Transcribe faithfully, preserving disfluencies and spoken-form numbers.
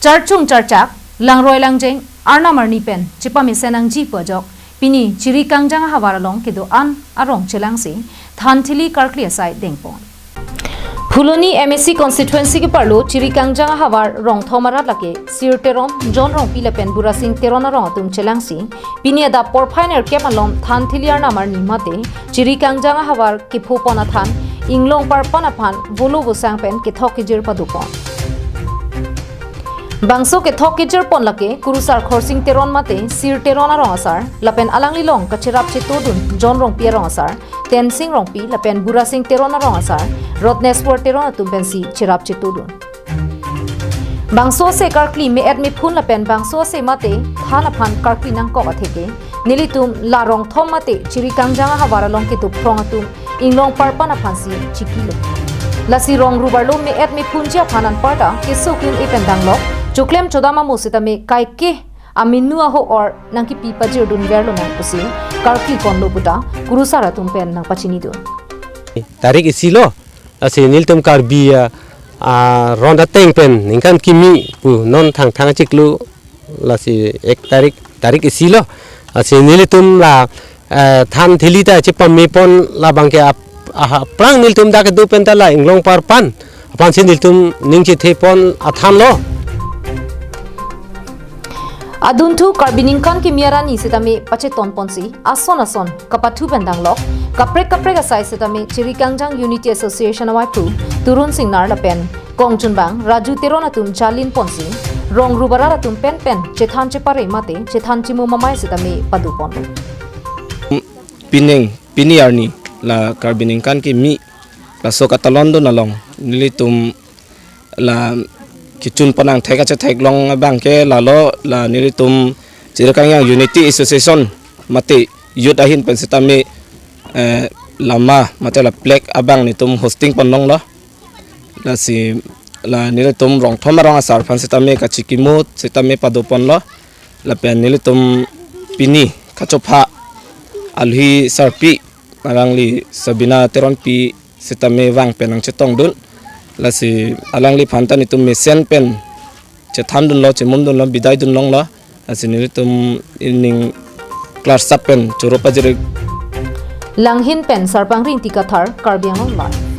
Charchung charchak, langroi langjeng, arnam arni pen chepamesen nangji pu ajok pini Chirikangjang ahavar along kedo-an arong chelangsi thanthili karkli asai dengpon. Phuloni M A C constituency keparlo Chirikangjang ahavar Rongthom arat lake Sir Teron, John Rongpi lapen Burasing Teron arong atum chelangsi pini adap porphai nerkep along thanthili arnam arni mate Chirikangjang ahavar kephopon athan inglong parpan aphan volo vosang pen kethok kejir padopon. Bangso kethok kejirpon lake Kurusar Khorsing Teron mate Sir Teron arong asar lapen alanglilong kacherap chetodun John Rongpi arong asar, Tensing Rongpi lapen Burasing Teron arong asar, Rotneswar Teron atum pensi cherap chetodun. Bangso ase karkli me-et mephun lapen bangso ase mate than aphan karkli nangkok atheke nelitum la Rongthom mate Chirikangjang ahavar along kedo phrong atum inglong parpan aphansi chikilo. Lasi rong rubarlo me-et mephunji aphan anparta keso kun-e pen danglok choklem chodam amo setame kaike aminu aho-or nangkepi pajirdunverlo nang pusi karkli konlo puta Kurusar atum pen nangpachinidun. Tarik isi lo, lasi nelitum Karbi, ah, ah, ron ateng pen ningkan kimi pu non thangthang chiklo, lasi ek tarik, tarik isi lo, lasi nelitum la, eh, thanthili ta chepamepon labang ke ap-, ah, aphrang nelitum dak kedo pen ta la inglong parpan aphansi nelitum ning chethepon athanlo. Adunthu Karbi ningkan kimi arni setame pachetonponsi ason ason kapathu pen danglok kaprek kaprek asai setame Chirikangjang Unity Association avaiphu Turun Singnar lapen kongchunbang Raju Teron atum jalinponsi rong rubarat atum penpen chethan chepare mate chethan chimu mamai setame padopon. Pining pini arni la Karbi ningkan kimi laso katalondun along nelitum la kechunpon angthek kachetheklong abang ke lalo la nelitum Chirikangjang Unity Association mate youth ahin pen setame, eh, lama mate la flag abang nelitum hosting ponlonglo. Lasi la nelitum Rongthom arong asar aphan setame kachikimut setame padoponlo. Lapen nelitum pini kachopha alhi sarpi alangli Sabina Teronpi setame vang pen nangchetongdun. Lasi alangliphan ta nelitum mesen pen chethandunlo, chemumdunlo, bidaidunlonglo. Lasi nelitum ining klarsap pen choro pajir. Langhin pen Sarpangri Ingti Kathar, Karbi Anglong Live.